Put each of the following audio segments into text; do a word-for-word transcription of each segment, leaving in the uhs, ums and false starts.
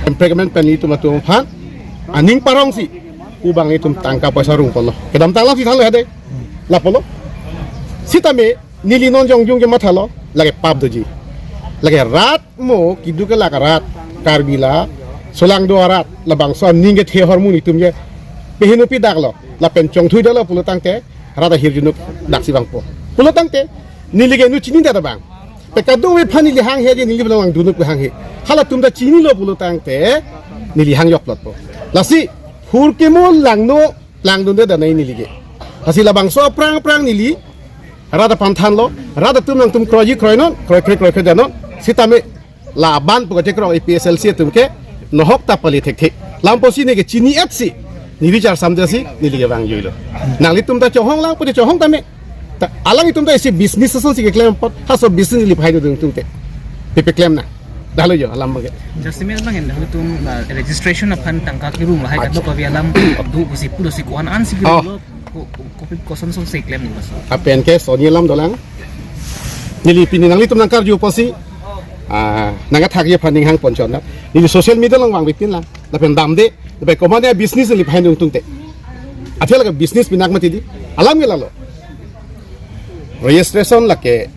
Hemprek amen pen nelitum atum aphan aning parong si pu abang nelitum tangka poisa rung ponlo. Kedamtang lang si thanlo hade. Lapulo. Sitame neli non jongjung ke mathalo, lake pap doji. Lake rat mo keduk kelak arat, Karbi la, solangdo arat, labangso aning kethe ahormu nelitum je pehenu pidaklo, lapen chongthui dalo pulo tangte, rat ahirjuno daksi vangpo. Pulo tangte, neli ke nu chinidet abang. Pe kadokave aphan neli hanghe je neli belong ang dunuk hanghe. Halatum ta chinilo pulo tangte, neli hang jokplotpo. Lasi, hur kemo langno, langdunde danai neli ke. Lasi labangso aphrang aphrang neli, rat aphan thanlo, rat atum nangtum kroiji kroinon, kroi kroi kroi kroi danon, sitame la aban pu kachekrong A P S L C atum ke, nohok ta pali thekthe. Lampo si neke chini-et si, neli charsam jasi, neli ke vangjuilo. Nanglitum ta chonghong lang, pute chonghong tame. Ta, alanglitum ta isi business ason si keklem apot, halaso business neli phai dodun tungte. Pipe klem na. Dalo jo, alam abang ke. Just a minute bang, endo tum, uh, registration aphan tangka kirung lahai. Acha. Kadokave alam, do pusi pulo si kuan an si Oh. Kirung lo, ko, ko, kopi koson son si klem ni mas. Lapen ke soni alam dolang. Neli pini nanglitum nangkarju apotsi, ah, nangkathakji aphan ning hang ponchon na. Neli social media along vangvepin lang. Lapen damde, lapen komatne business neli phai dung tungte. Athe lake business pinak mati di. Alam ke lalo. Registration lake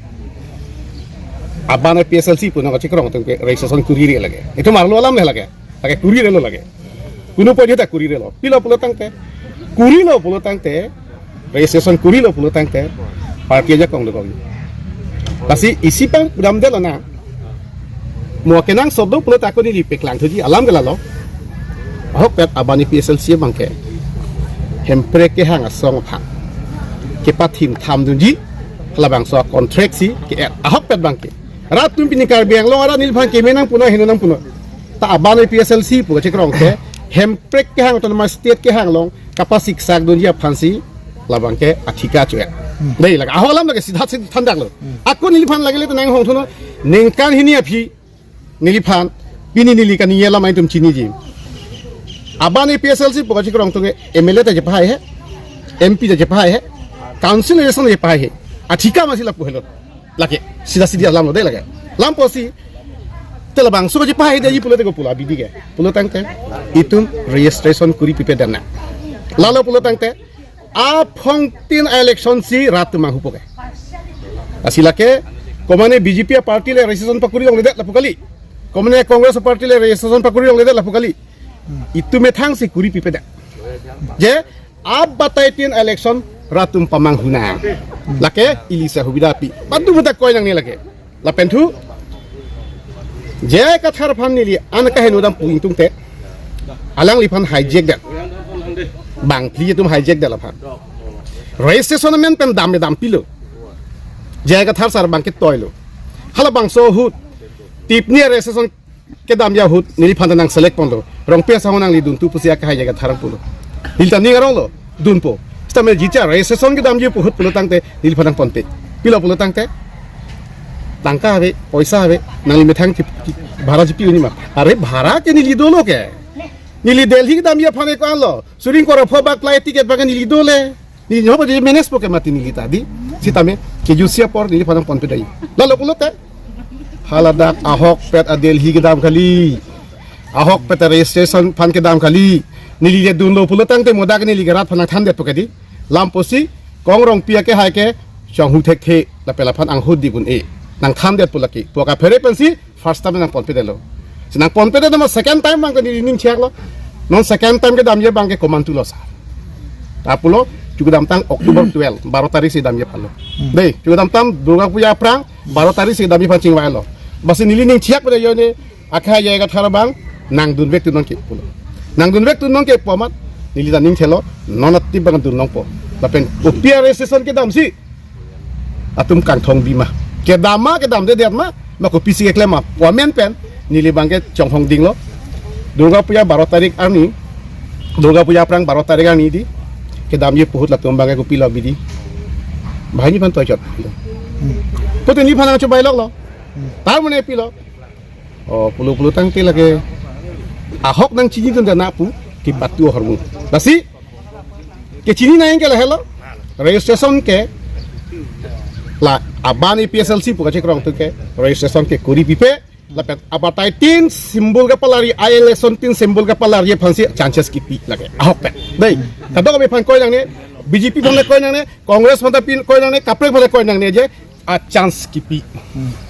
aban A P S L C pu nangkachekrong atum ke registration kurire lake. Itum arlo alam le lake. Lake kurirelo lake. Kunu poi dia kurirelo. Pilo pulo tangte. Kurilo pulo tangte. Registration kurilo pulo tangte. Party ajakong dokong. Lasi isi pang damdelo na. Mo kenangsot do pulo ta ako neli peklangthuji alam ke lalo. Ahokpet aban A P S L C abang ke. Hemprek kehang asong aphan kepathim thamdunji. Halabangso contract si ke ahokpet abang ke. Rat atum pini Karbi Anglong arat neliphan keme nangpunon, heno nangpunon. Ta aban A P S L C pu kachekrong ke. Hemprek kehang autonomous state kehang along kapasiksakdunji aphansi labang ke athika cho-et. Dei lake ahok alam lake sidhat si thandaklo. Ako neliphan lagile ta nanghongthunon. Ningkan hini aphi neliphan, pini neli kaningje alam atum chiniji. Aban A P S L C pu kachekrong atum ke M L A ta chepahai he, M P ta chepahai he, council election ta chepahai he. Athika masi lapu helo. Lake, sida sidi alam lo dei lake. Lampo si, te labangso chepahai dei pulote ko pulo abidi ke. Pulo tangte, itum registration kuri pipe dana. Lalo pulo tangte, aphongtin election si rat atum manghupo ke. Lasi lake, komatne B J P party le registration pakuri longledet lapu kali. Komatne Congress party le registration pakuri longledet lapu kali. Itum methang si kuri pipedet. Je, abataitin election rat atum pamanghunang. Lake, ili sa hubida pi. Padu bata koi nangne lake. Lapen thu, J I Kathar aphan neli an kaheno dam pu ingtungte. Alangliphan hijack det. Bangphli atum hijack det laphan. Registration amen pen dam dampilo. J I Kathar sar abang ke toilo. Halabangso ahut. Tipni registration kedamji ahut neliphan ta nang select ponlo. Rongpi asahon nangli dunthu pusi akehai J I Kathar pulo. Neli ta ning aronglo. Dunpo. Sitame jija registration kedamji pu ahut pulo tangte neliphan nangponpe. Pilo pulo tangte. Tangka ave, poisa ave, nangli methang chip, chip, bhara chipi uni ma. Are bhara ke neli dolo ke. Neli Delhi kedamji aphan ko-anlo. Suring kora pho bak flight ticket bak neli dole. Neli nyoba je manage po ke mati neli ta di. Sitame, kejutsi apor neliphan nangponpe dai. Lalo pulote. Haladak ahokpet a Delhi kedam kali. Ahokpet a registration aphan kedam kali. Neli je dunlo pulo tangte mo dak neli ke rat aphan nangthandetpo ke di. Lampo si, kong Rongpi akehai ke, chonghu thekthe, lapen laphan anghut di pun e. Nangthandet pu lake, pu kaphere pensi, first time nangponpedetlo. Si nangponpedet ma second time abang ke neli ning chaklo. Non second time kedamji abang ke komantulo sa. Ta pulo, chu kedamtang October twelve, baro tarik si damji aphanlo. Dei, chu kedamtang Durga Puja aphrang, baro tarik si damji aphan chingvailo. Basi neli ning chak pada yo ne, akehai J I Kathar abang, nangdunvek tu nonke pulo. Nangdunvek tu nonke pu amat, neli ta ning thelo, non atip abang dun nangpo. Lapen, kopi a registration kedam si, atum kangthong bi ma. Kedam ma, kedamdedet ma, ma kopisi keklem ma. Pu amen pen, neli abang ke chonghong dinglo. Durga Puja baro tarik arni, Durga Puja aphrang baro tarik arni di, kedamji pu ahut latum abang ke kopilo abidi. Banghini aphan toichot. Pute neliphan nangchobailoklo. Tar mane pilo. Oh, pulo pulo tangte lake ahok nangchinidun dana pu kipatu ahormu. Lasi kechini nang ke lahelo. Registration ke la aban A P S L C pu kachekrong atum ke registration ke kuri pipe. Lapen abatai tin symbol kapalari, a-election tin symbol kapalari aphansi chances kipi lake. Ahokpet. Dei. Kadokave aphan koi nangne, B J P aphan koi nangne, Congress aphan ta pin koi nangne, kaprek aphan koi nangne je a-chance kipi.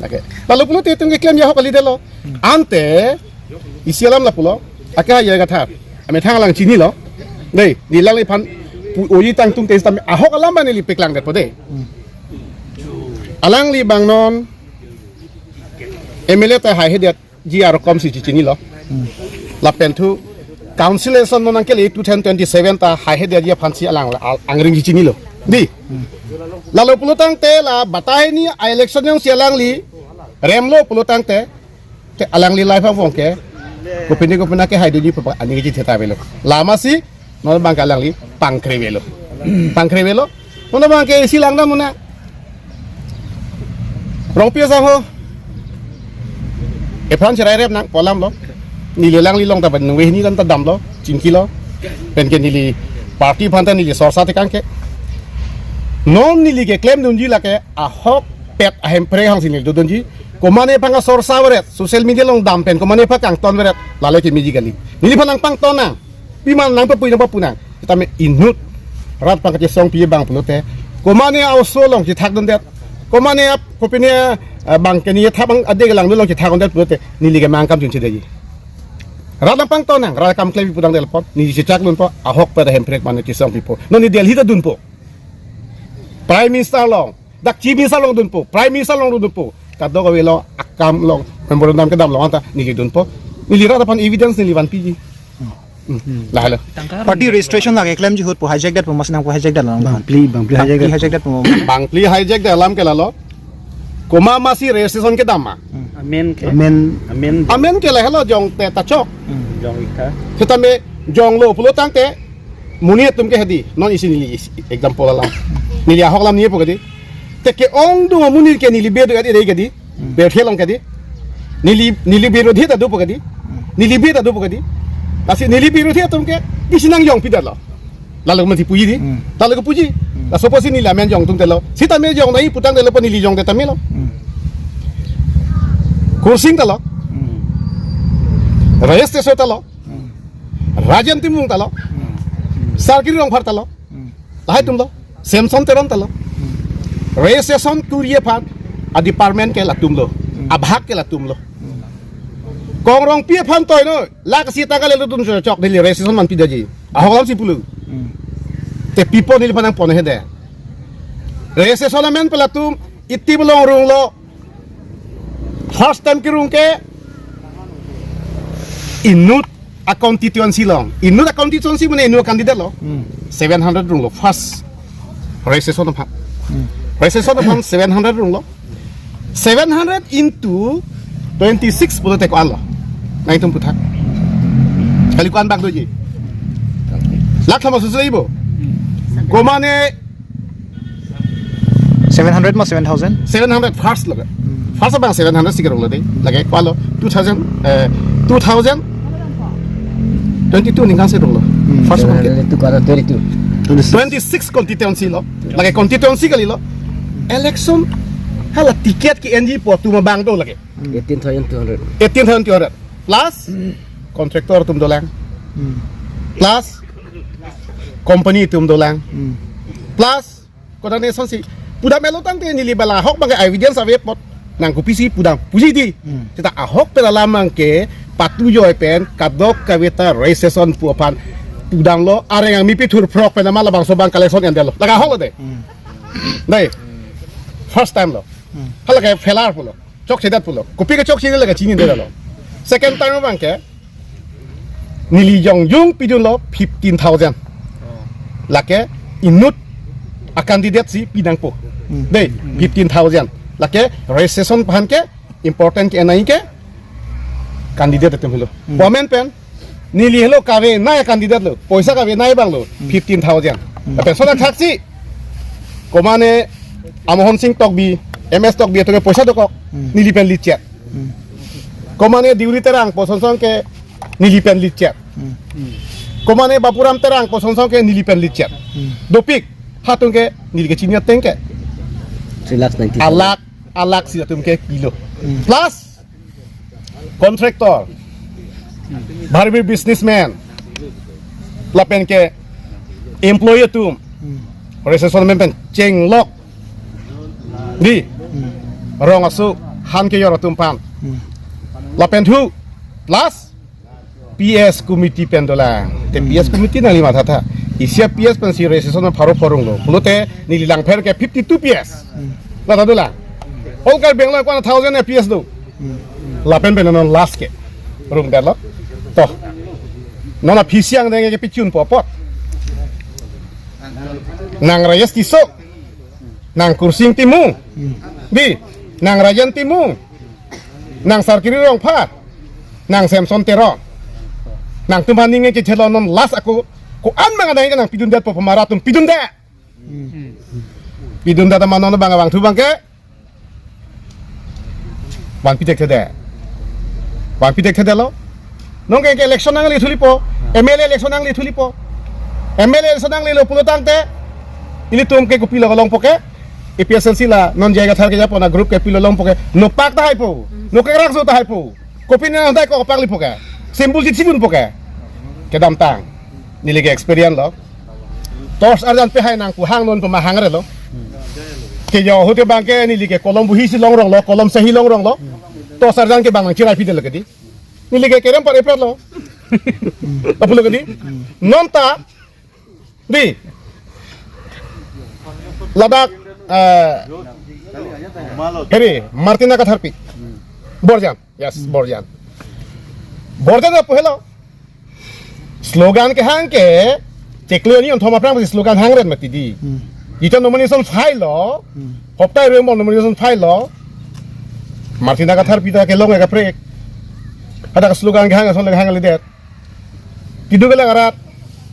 Lake. Lalu pulote itum keklem ya ahok kalidetlo. Ante isi alam lapulo. Ake ha ya gathar. Amethang alang chinilo. Dei, neli alangliphan pu-, oji tangtung te sitame ahok alam abang neli paklangdetpo dei. Alangli abang non M L A ta haihedetji arokom si chichinilo. Lapen thu council election non nangkele two thousand twenty-seven ta haihedetji aphansi alang al-, angring chichinilo. Dei. Lalu pulotangte la batai ni a-election jongsi alangli remlo pulotangte, te alangli life abang ke kopine kopine ke haidunji pupa ani kechethe ta avelo. Lasi non abang ke alangli pangkre avelo. Pangkre avelo. Non abang ke isi langdam muna. Rongpi asangho. Ephan cherai rep nangpo alamlo. Neli alangli along ta pen nungve hini dan ta damlo, chingkilo. Penke neli party aphan ta neli sorsa tekang ke. Non neli keklemdunji lake ahokpet ahemphrek hangsi neli dodunji. Komane aphan kasorsa veret, social media along dam pen komane aphan kangton veret, lale kemeji kali. Neliphan nangpangton nang. Pima nangpapuji nangpapu nang. Tame inut rat aphan kachesongpi abang pulote, komane a-oso along chethakdundet, komane ap kopine, eh, abang ke neli thap abang adek langdun along chethakdundet pulote, neli ke mang kam chunchedetji. Rat nangpangton nang, rat akam klempi pudang telepon, neli chechakdunpo, ahokpet ahemphrek mane chesongpipo. Non neli Delhi ta dunpo. Prime Minister along, dak Chief Minister along dunpo, Prime Minister along dunpo. Kadokave along, akam along, memorandum kedam along anta neli dunpo. Neli rat aphan evidence neli vanpiji. Hmm. Lahelo. Party registration lake klemji ahut pu hijack detpo, masi nangpu hijack det lang. Bangphli, bangphli hijack det. Hijack detpo. Bangphli hijack det alam ke lalo. Komat masi registration kedam ma. Amen ke. Amen. Amen. Amen ke lahelo jongte ta chok. Jong ikha. Sitame jonglo pulotangte monit atum ke hedi. Non isi neli isi example alam. Neli ahok alam nepo kedi. Te ke-ongdung amonit ke neli bedu adi dei kedi. Berthe along kedi. Neli, neli birodhi ta dopo kedi. Neli bi ta dopo kedi. Lasi neli birodhi atum ke isi nangjongpidetlo. Lalu mati puji dei. Hmm. Lalu kepuji. Hmm. Laso apotsi neli amen jongtungdetlo. Sitame jong nai putangdetlo pu neli jongdet tame lo. Hmm. Khorsing ta lo. Hmm. Rajesh Teso ta lo. Hmm. Rajen Timung ta lo. Hmm. Sarkiri Rongphar ta lo. Hmm. Lahai atum lo. Samson Teron ta lo. Hmm. Registration kuri aphan a-department ke latum lo. Hmm. Abhag ke latum lo. Hmm. Kong Rongpi aphan toinon. Lakh isi atangka le latum chok neli registration man pidetji. Ahok alamsi pulo. Hmm. Te pipo neliphan nangponhedetde. Registration amen pen latum iti belong runglo. First time kerung ke inut a-constituency along. Inut a-constituency mane inut a-candidate lo. Hmm. Seven hundred runglo first registration aphan. Hmm. Registration aphan seven hundred runglo. Seven hundred into twenty-six pulote ko-an lo? Nangtum puthak. Kali ko-an bak doji? Lakh thom asus ibo. Komane seven hundred ma seven thousand? Seven hundred first lo. First abang seven hundred si kerung lo dei. Lake ko-an lo? Two thousand, eh, two thousand twenty-two ningkan si runglo. Hmm. First one ke. Two thousand twenty-two. Twenty-six constituency lo. Lake constituency kalilo. Election hala ticket ke-enji pu atum abang do lake. Hmm. Eighteen thousand two hundred. Eighteen thousand two hundred. Plus contractor atum dolang. Hmm. Plus company atum dolang. Hmm. Plus kodak ne sonsi pudam elo tangte neli bala ahok abang ke evidence ave apot nang kopisi pudam puji dei. Hmm. Seta ahok pen alam abang ke patujoi pen kadokave ta registration pu aphan pudamlo, areng angmi pithur phrok pen ama labangso abang collection endetlo. Lake ahok lo dei. Hmm. Dei. First time lo. Hmm. Hala ke failure pulo. Chokchedet pulo. Kopi kechokche lake chinidetlo. Second time abang ke neli jongjung pidunlo fifteen thousand. Lake inut a-candidate si pinangpo. Hmm. Dei, fifteen thousand. Lake registration aphan ke important ke-en nai ke candidate atum helo. Hmm. Pu amen pen neli helo kavenei a-candidate lo. Poisa kavenei abang lo. Hmm. Fifteen thousand. Hmm. Lapen sodak thaksi komane Amohon Singh Tokbi, M S Tokbi atum ke poisa dokok. Hmm. Neli pen litchet. Hmm. Komane Deuri Terang pu ason song ke neli pen litchet. Hmm. Komane Bapuram Terang pu ason song ke neli pen litchet. Hmm. Dopik, ha atum ke neli kechini ateng ke. Three lakhs ninety thousand. Alakh, alakh si atum ke pilo. Hmm. Plus contractor, bharbi businessman, lapen ke employee atum, Hmm. registration pen chenglok di, Hmm. rong aso han kejor atum aphan. Hmm. Lapen thu, last, P S committee pen dolang. Te Hmm. P S committee nangli mathatha. Isi a-P S pensi registration pharo pharo-onglo. Pulote neli langpher ke fifty-two P S. Hmm. La ta dolang. All Karbi Anglong ko-an a thousand a-P S do. Hmm. Lapen pen non last ke rungdetlo. To. Non a-P C angdeng ke pichun po apot. Nang Rajesh Tisso. Nang Kursing Timung. Hmm. Di. Nang Rajen Timung. Nang Sarkiri Rongphar. Nang Samson Teron. Nangtum aphan ning kechelo non last ako ko-an mang adai nang pidundet po pamara atum pidundet. Hmm. Pidundet ta mano bang abang thu abang ke. Vanpi thekthedet. Vanpi thekthedetlo. Non ke, ke election nangli thulipo. M L A election nangli thulipo. M L A election nanglelo pulo tangte. Ilitum ke kopilo kelongpo ke. A P H L C la non J I Kathar kejapon a-group ke pilo longpo ke. Nopak tahai po. Nokerangso tahai po. Kopine nang dai ko paklipo ke. Symbol ji thidunpo ke. Kedamtang. Neli ke experience lo. Torch arjan pehai nangpu hang non pema hangrelo. Ke yo ahut abang ke neli ke kolom buhi si longronglo, kolom sehi longronglo. Torch arjan ke bang nangchirai pidetlo ke di. Neli ke kerem par epret lo. Apotlo ke di. Non ta di. Ladak, eh, heri, Martina Katharpi. Borjan. Yes, Borjan. Borjan apu helo. Slogan kehang ke, chiklo ni onthom aphrang si slogan hangren mati di. Hmm. Ita nomination file lo, Hmm. hopta rem nomination file lo, Martina Katharpi ta kelong eka prek. Ada slogan kehang, slogan hangledet. Kedo kelang arat,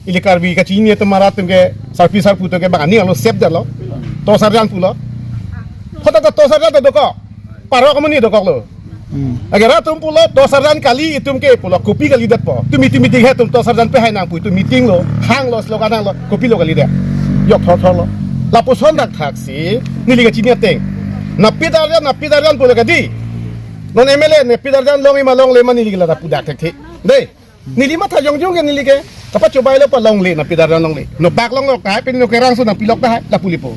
ili Karbi kachini atum arat atum ke, sarpi sarpo atum ke bang ani alo sep jalo. Torch arjan pulo. Hota ta torch arjan ta dokok. Parok amonit dokoklo. Hmm. Agar atum pulo torch arjan kali itum ke pulo kopi kalidetpo. Tu meeting meeting he tum torch arjan pehai nangpu tu meeting lo, hanglo, slogan hanglo, kopilo kalidet. Yok thorthorlo. Lapuson dak thaksi, neli kachini ateng. Napit arjan, napit arjan pulo ke di. Non M L A, napit arjan longji ma longle ma neli ke la ta pudak thekthe. Dei. Neli matha jongjong ke neli ke. Kapachobailo pa longle, napit arjan longle. Nopak longlok tahai, pini nokerangso nangpilok tahai, lapu lipo.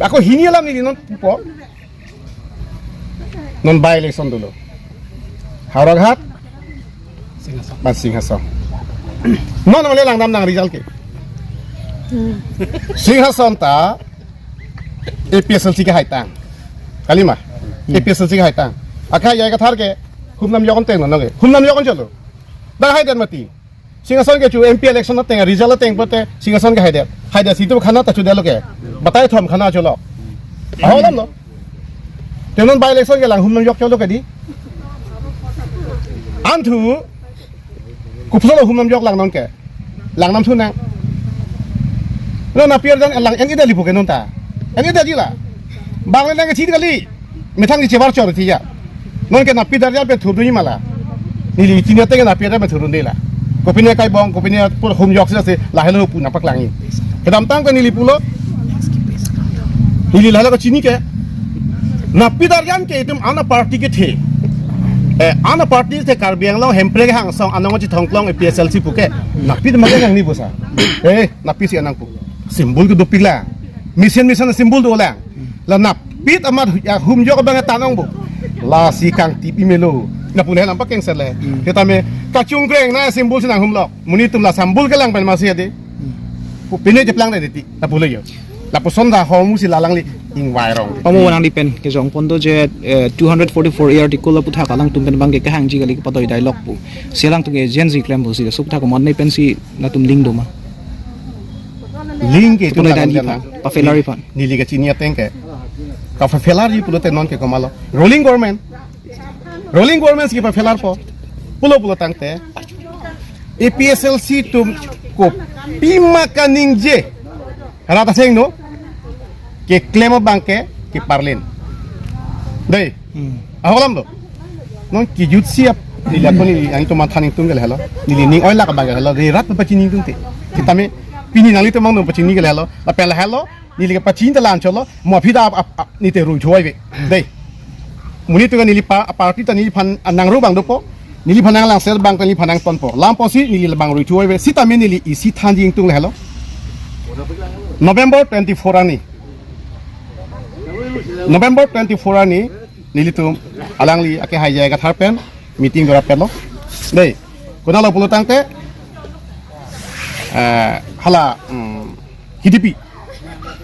Ako hini alam neli non pupo. Non by election dolo. Howraghat. Singhason. Ban Singhason. Non male langdam nang result ke. Singhason ta A P H L C ke haitang. Kalima. Hmm. A P H L C ke haitang. Akai J I Kathar ke humnam yok anteng non ke. Humnam yok anchotlo. Dak haidet mati. Singhason ke chu M P election ateng result ateng pote Singhason ke haidet. Haidet si tu khana ta chudetlo ke. Batai thom khana cholo. Aho alam lo. Te non by election ke lang humnam yok cholo ke di. Anthu. Kopusolo humnam yok lang non ke. Langnam thu nang. Non napit arjan lang en ida lipo ke non ta. En ida jila. Bang le nang ke chini kali. Methang di chebar chor ti ya. Non ke napit arjan pen thurdunji ma la. Neli chini ateng ke napit arjan pen thurdunde la. Kopine kai bong, kopine pur humjok sila se lahelo pu nangpaklangji. Kedamtang ke neli pulo. Neli lahelo kachini ke. Napit arjan ke itum ana party kethe. Eh, ana party te Karbi Anglong Hemprek Hangsong anong chithongklong A P H L C pu ke. Napit ma ke nang ni bosa. Eh, napit si anang pu. Symbol ke dopik la. Mission, mission symbol dolang. La napit amat hu-, ya humjok abang tanong bo. Lasi kangtip imelo. Lapu le nampak kengser le. Hmm. Kita me kachungkreng na symbol si nanghumlok. Monit atum la symbol kelang pen masi ade. Hmm. Kopine cheplang de ti. Lapu le yo. Lapuson ta homu si la alangli ingvai rong. Pamo nangli pen kejongpon do je, eh, two hundred forty-four A article aputhak alangtum pen abang ke kehangji kali kepatoi dialogue pu. Si alangtum ke Gen Z klempo si. Aputhak komat ne pensi latum link do ma. Link ke itum Tupulai dan lang ipan, jalan. Pafelar ipan. Neli kachini ateng ke. Kapafelarji pulote non ke komatlo. Rolling government. Rolling government si pafelarpo. Pulo pulo tangte. A P H L C atum kopima kaningje. Rat aseng no. Keklem abang ke, keparlin. Dei. Hmm. Aho alam do. Non kejut siap neli ako neli nangtum matha nangtum ke lahelo. Neli ning oilak abang ke lahelo. Dei rat pachini nangtum te. Kita me pini nanglitum mang nung pachini ke lahelo. Lapen lahelo. Neli ke pachini ta la anchotlo. Mo aphi ta ap, ap, ap, neli te rui choi ve. Dei. Monit atum ke neli pa, party ta neliphan nangro abang dopo. Neliphan nanglang sel abang ta neliphan nangtonpo. Lam apotsi neli labang ruithu ave. Sitame neli isi thanji ingtung lahelo. November twenty-four arni. November twenty-four arni nelitum alangli akehai J I Kathar pen meeting do-rapetlo. Dei, konatlo pulo tangte, eh, hala, hmm, K D P.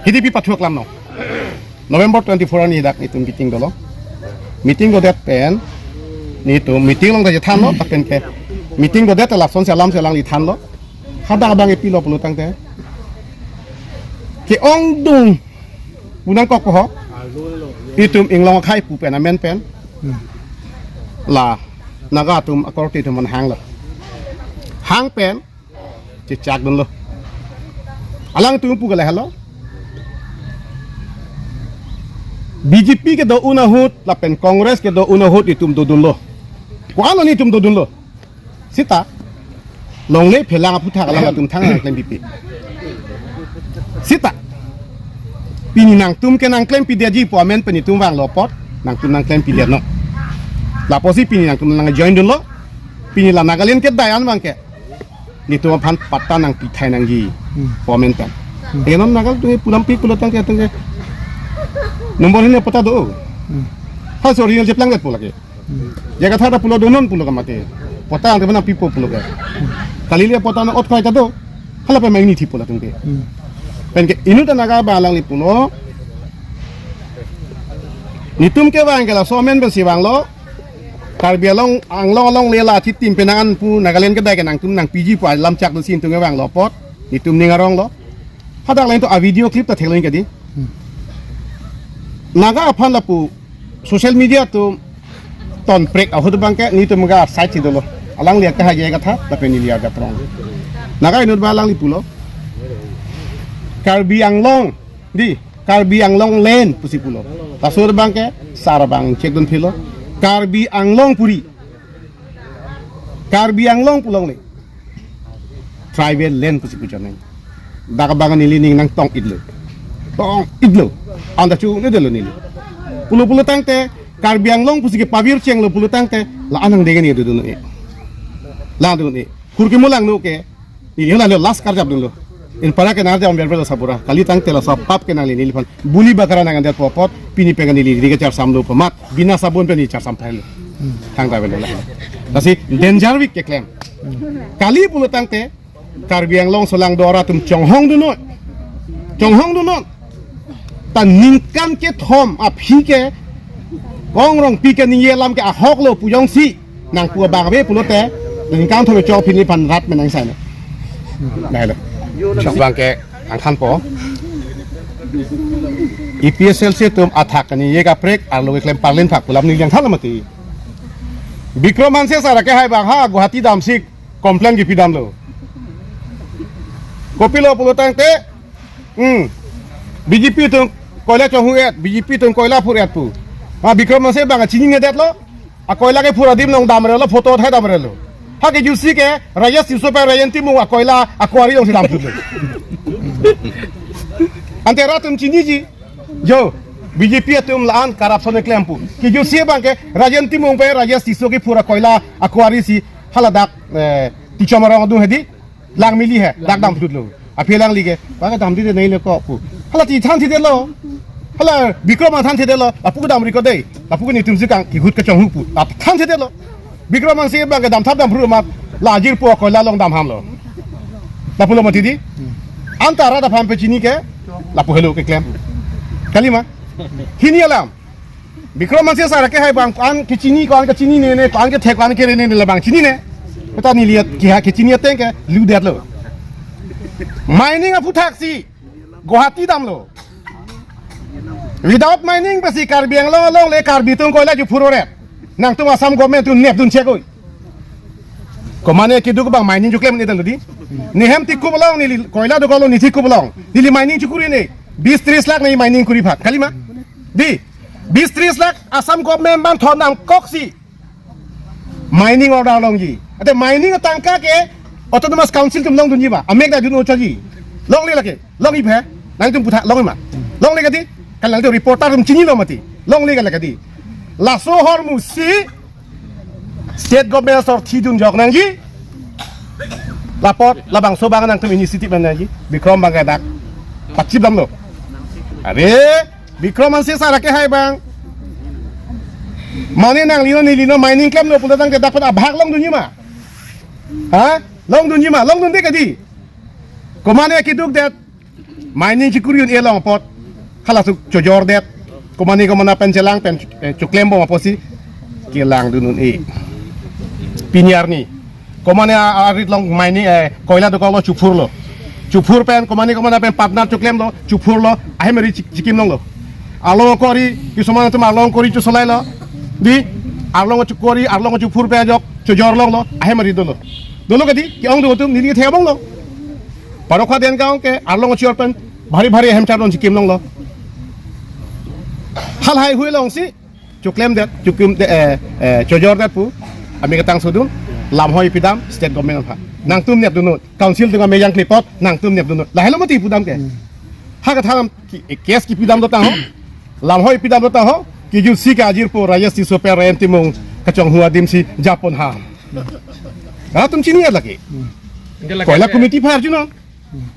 K D P pathu aklam no. November twenty-four arni dak nelitum meeting dolo. Meeting dodet pen nelitum meeting along ta chethanlo, lapen ke meeting dodet lasonsi alamsi alangli thanlo. Hadak abang ke pilo pulo tangte, ke-ongdung pu nangkokpo ho. Itum inglong akhai pu pen amen pen. Hmm. La Naga atum akorte atum aphan hanglo. Hang pen chechakdunlo. Alangtum pu ke lahelo. B J P kedo-un ahut lapen Congress kedo-un ahut itum dodunlo. Ko-an lo nelitum dodunlo. Sita longle phelang aphuthak alangtum thang nangklempipe. Sita pini nangtum ke nangklempidetji pu amen pen itum vanglo apot nangtum nangklempidetnon. La apotsi pini nangtum nangjoindunlo. Pini la Nagaland kedai an abang ke nelitum aphan patta nangpithai nangji. Hmm. Pu amen pen. Hmm. Enon Naga atum ke pulampi pulo tangte atum ke nombor hini patta do. Hmm. Ha, sorry, original cheplang det pu lake. Hmm. J I Kathar ta pulo donon pulo ke mati. Patta ang teman pipo pulo ke. Kali le patta na ot kai ta do. Hala pen main nithi pulo atum ke. Hmm. Pen ke inut ta Naga abang alangli pulo. Nelitum ke abang ke laso amen pensi vanglo. Karbi Anglong, Anglong along le la chitim penang an pu Nagaland kedai ke nangtum nangpiji pu alam chak dosi nelitum ke vanglo apot. Nelitum ning aronglo. Hadak lain to a video clip ta theklong kedi. Hmm. Naga aphan lapu social media atum tonprek ahut abang ke nelitum ke side si dolo. Alangli akehai J I Kathar, lapen neli J I Kathar. Naga inut abang alangli pulo. Karbi Anglong, dei, Karbi Anglong land pusi pulo. Laso abang ke sar abang chekdun philo. Karbi Anglong puri. Karbi Anglong pu longle tribal land pusi pu choneng. Dak abang neli ning nangtong-itlo. Tong-itlo. Anta chu ne delo neli. Pulo pulo tangte Karbi Anglong pusi kepavir chenglo pulo tangte la-an nangdeng ne dodun-e. La dodun-e. Kurki mulang no ke. Neli hala lo last karjap dunlo. Anpara ke nangkarjap amber bela sabura. Kali tangte laso apap ke nangli neliphan buli bakara nang-andet pu apot pini pen neli diri ke charsamlo pu amat. Bina sabun pen neli charsam thailo. Thangta bela la. Lasi danger week keklem. Kali pulo tangte Karbi Anglong solangdo arat atum chonghongdunnon. Chonghongdunnon. Ta ningkan kethom aphi ke Kongrongpi ke ningje alam ke ahok lo pu jongsi nangpu abang ave pulote ningkan thom chok pini pan rat menang sai lo. Dai lo. Chok abang ke angthanpo. A P H L C atum athak kani ye kaprek arlo keklem parlin phak pu alam neli angthan mati. Bikram Hanse sar akehai abang ha Guwahati damsi complain kipi damlo. Kopilo pulo tangte, hmm, B J P atum koila chonghu-et, B J P atum koila phur-et pu. Ha, Bikram Hanse abang chinine detlo, akoila kephur adim along damrelo, photo thai damrelo. Ha kejutsi ke Rajesh Tisso pen Rajen Timung akoila a-quarry alongsi damphutlo. Ante rat atum chiniji, jo, B J P atum la-an corruption keklem pu. Kejutsi abang ke Rajen Timung pen Rajesh Tisso kephur akoila a-quarry si haladak, eh, Tichom arong adung hedi, Langmili he, dak damphutlo. Aphi alangli ke, ba ke damdi de nei le ko pu. Hala ti thanthidetlo. Hala Bikram thanthidetlo. Lapu ke damri ko dei. Lapu ke nelitum si kang kihut kachonghu pu. Ap thanthidetlo. Bikram Hanse abang ke damthap damphru amat la ajirpo akoila along damhamlo. Lapulo mati dei. Anta rat aphan pachini ke lapu helo keklem. Kalima. Hini alam. Bikram Hanse sar akehai abang ko-an kechini, ko-an kechinine, ko-an kethek, ko-an kerene labang chinine. Kata neli ke ha kechini ateng ke ludetlo. Mining aphuthaksi Guwahati damlo. Without mining pensi Karbi Anglong alongle Karbi atum koila juphur-et. Nangtum Assam government atum nepdun chekoi. Komane keduk abang mining chuklem ne tanglo dei. Nehem tikup along neli koila dokok along ne tikup along. Neli mining chukuri ne. Bis tris lakh ne mining kuri phak. Kalima? Dei. Bis tris lakh Assam government abang thon nangkoksi mining order longji. Ante mining atangka ke Autonomous Council atum longdunji ma. Amek ta dun-o chotji. Longle lake. Longji phe. Nangtum putha longji ma. Longle kedi. Kan nangtum reporter atum chinilo mati. Longle ka lake dei. Laso ahormu si state government asor thidun jok nangji. Lapot labangso abang nangtum initiative nangji. Bikram abang ke dak pachip damlo. Are, Bikram Hanse sar ke hai abang. Mane nangli non neli non mining klemlo pulo tangte dak pat abhag longdunji ma. Ha? Longdunji ma, longdunde kadi. Komane keduk det. Mining chikuri un-e along apot. Hala su chojordet. Komane komane pen chelang pen, eh, choklembom apotsi kelangdun un-e. Pini arni. Komane a-, arit along mining, eh, koila dokoklo, chophurlo. Chophur pen komane komane pen partner choklemlo, chophurlo, ahem ri chik-, chikim longlo. Arlong kori, kisuman atum arlong kori chosolailo. Di, arlong chokori, arlong chophur pen ajok chojor longlo, ahem ri dolo. Dolo kadi, ke-ong do atum, neli thek abang lo. Parokha Dengaon ke arlong chojor pen bhari bhari ahem chardon chikim longlo. Halahai hui alongsi choklemdet, chokim de, eh, eh, chojordet pu. Ami ketang sudun, lamhoi pidam state government aphan. Nangtum nepdunnon, council atum amejang klipot, nangtum nepdunnon. Lahelo mati pudam ke. Ha kathalam ki, eh, case kipidam dotang ho. Lamhoi pidam dotang ho. Kijutsi ke ajirpo Rajesh Tisso pen Rajen Timung kachonghu adimsi japonham. Atum chini lake. Koila committee pharjunon.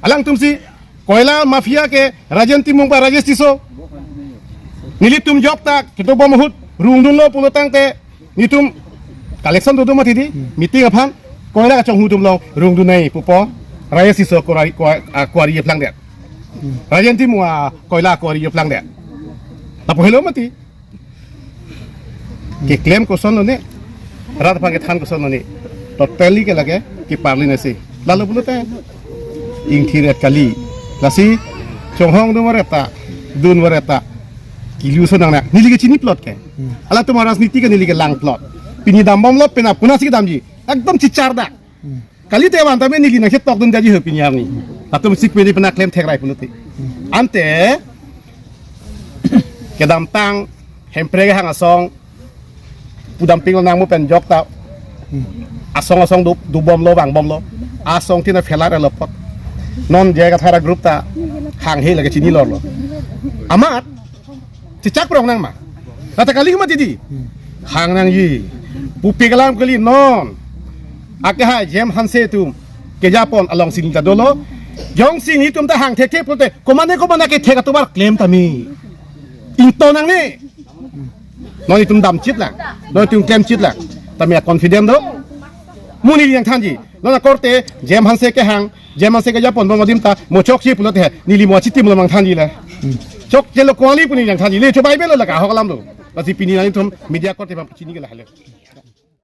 Alangtumsi koila mafia ke Rajen Timung pen Rajesh Tisso. Nelitum jok ta ketobom ahut rungdunlo pulo tangte nelitum collection dodo mati di, meeting aphan koila kachonghu atum along rungdun nangji pupo. Rajesh Tisso kuari, kua-, ah, kuari aplangdet. Rajen Timung a koila kuari aplangdet. Lapu helo mati. Keklem kosonlo ne, rat aphan kethan kosonlo ne, totally ke lake keparli nasi. Lalu pulote ingthir-et kali. Lasi chonghong dun varet ta, dun varet ta, kiliuso nangne. Neli ke chini plot ke. Alangtum arajniti ke neli kelang plot. Pini dambomlo, penap konatsi damji. Ekdom chichar dak. Kalite van tame neli nangchetokdun damji ho pini arni. Latumsi pini pena klem thekrai pulote. Ante kedamtang Hemprek hang asong pudam pinglo nangmu pen jok ta. Asong asong do, dobomlo vangbomlo. Asong tina phelar elopot. Non J I Kathar a group ta hanghe lake chini lorlo. Amat chichak prong nang ma. Rata kali ma didi. Hang nangji. Pupe kelang kali non. Ake hai Jem Hanse atum kejapon alongsi neli ta dolo. Jongsi nelitum ta hang thekthe pulote komane komane kethek atovar klem tame. Ingto nangne. Non itum damchit lang. Non itum klemchit lang. Tame confident do. Mo neli nangthanji. Non akorte Jem Hanse kehang, Jem Hanse kejapon bom adim ta mo chokche pulote neli mo achitim lo nangthanji le. Chokchelo kali pu neli nangthanji. Le chobai belo lake ahok alam do. Lasi pini nangtum media korte bang chini ke lahelo.